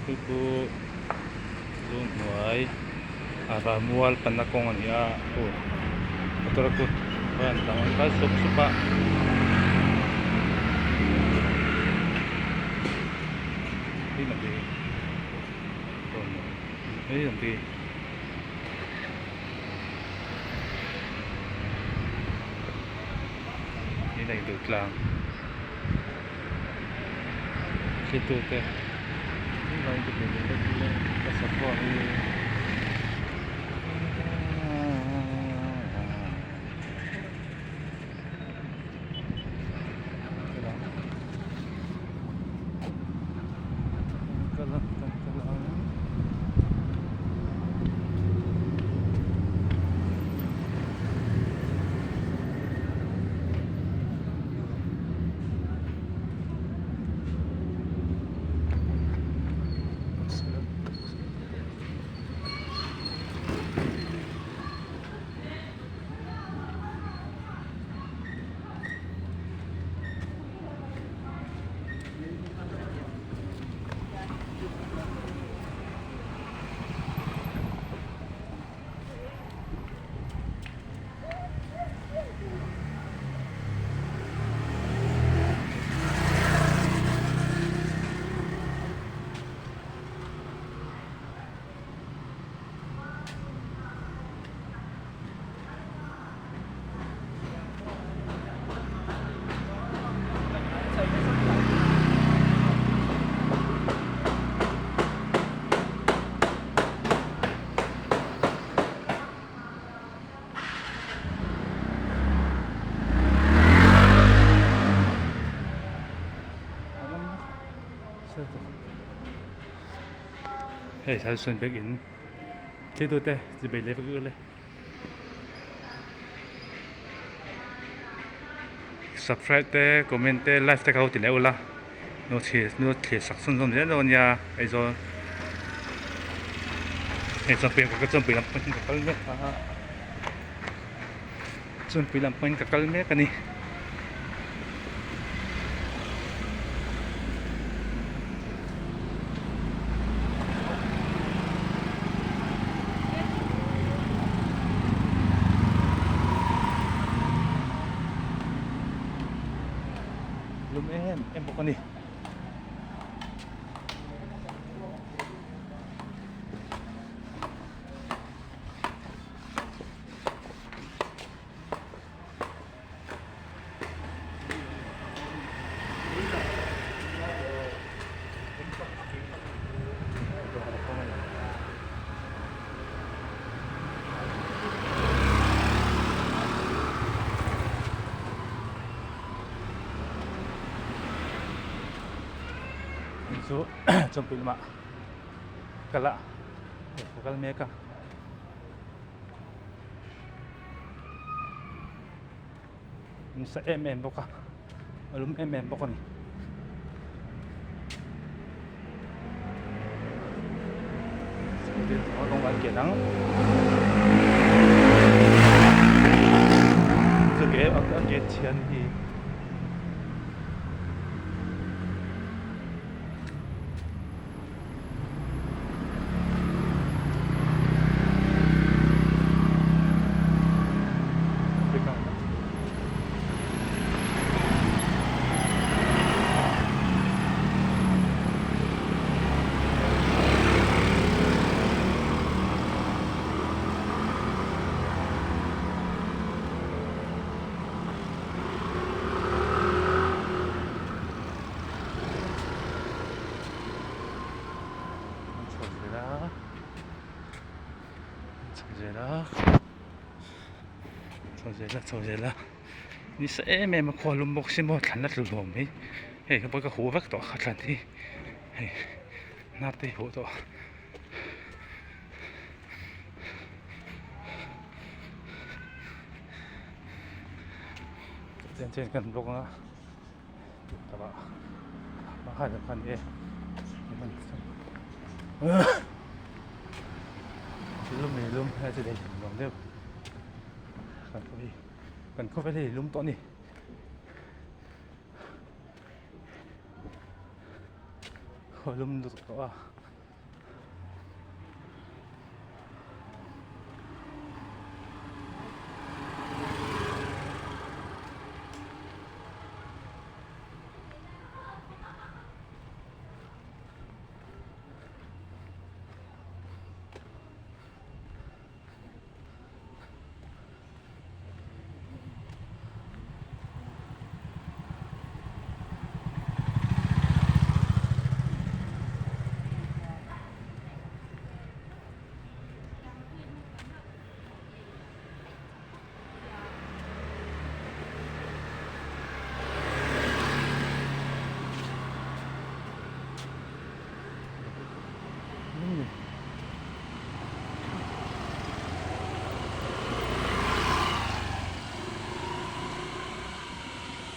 Chu chu zu hnuai a ralmual panna kawng a ni a aw motor kut chuan an tlan kal sup sup a. Tlang thlitu te Hei thal sawn bek in thiltu te chibai leh vek ule subscribe te comment te like te kha ho ti leh ula no chhi no thlir sak chhun zawm zel dawn ania Aizawl hei chawnpui ka chawnpui lam pawn ka kal mek a chawnpui lam pawn ka kal mek a ni. Lum em em bawk a ni. Chu chawmpui lamah kal a ka kal mek a nasa em em bawk a a lum em em bawk a ni. Kawng an ken ang chu ke a ke chhian hi. Chho zel a chho zel a chho zel a chho zel a nisa em em a khua lum bawk si maw thlan a tlu hlawm mai hei ka ka huh vek tawh a thlan hi hei hnar te hi huh tawh. Chen chen kan bawk anga lum lum chu lei nuam deuh kan khawvel hi kan khawvel hi lum tawh a ni. Khaw lum lutuk tawh a.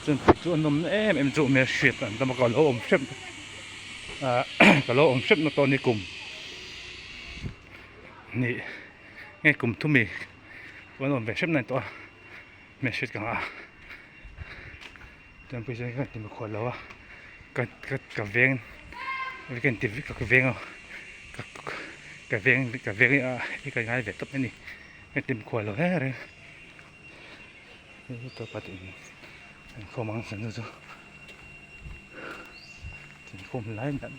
Chuan pui chu a nawm na em em chu hmel hriat an tam a ka lo awm hrep ah ka lo awm hrep na tawh a ni kum hnih nge kum thumi pawh an awm ve hrep na ni tawh a hmel hriat ka nghah a chuan pui chuan ka ti mikhual lo a ka ka ka veng ka inti vek a ka veng a ka ka veng ka veng hi ka ngai ve tawp a ni ka ti mikhual lo reng reng. Hei hi tawpa tih inkhawm ang chu chu inkhawm lai dan.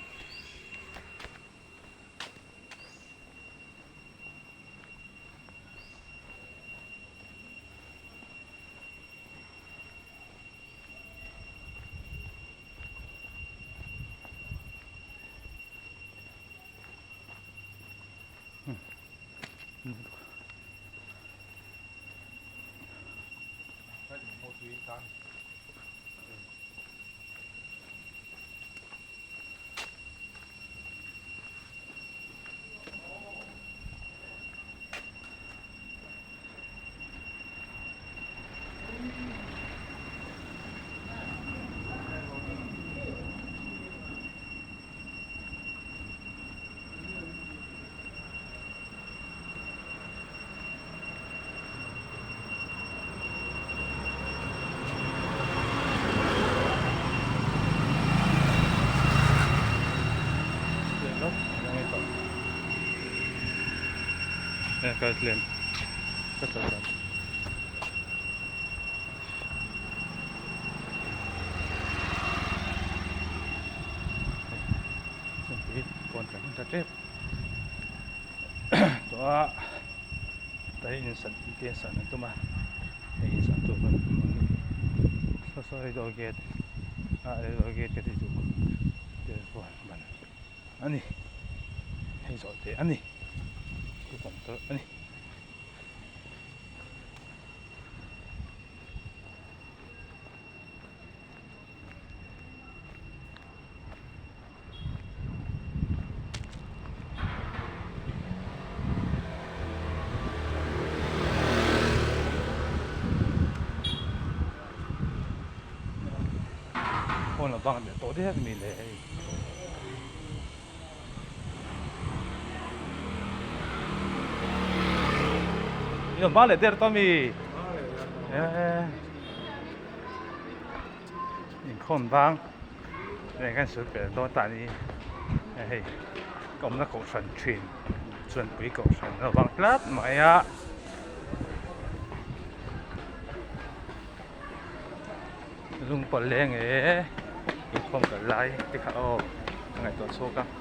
Kawn kan hmu ta tep tawh a tah hian in te san an tum a hei in san tur pawn saw saw riddle gate ah riddle gate ka tih duh telephone ban a ni hei zawh te a ni chu kan tawrh a ni. Phone lo bang leh tawh diak mi le hei. Ilo bang leh der tawh mi. Inkhawm vang leh kan sawi pel dawn ta ni hei ka awmna kohhran thin chuanpui kohhran a vang tlat mai a. Lungpawlh leng e inkhawm kal lai te kha aw ka ngaihtuah chhuak a.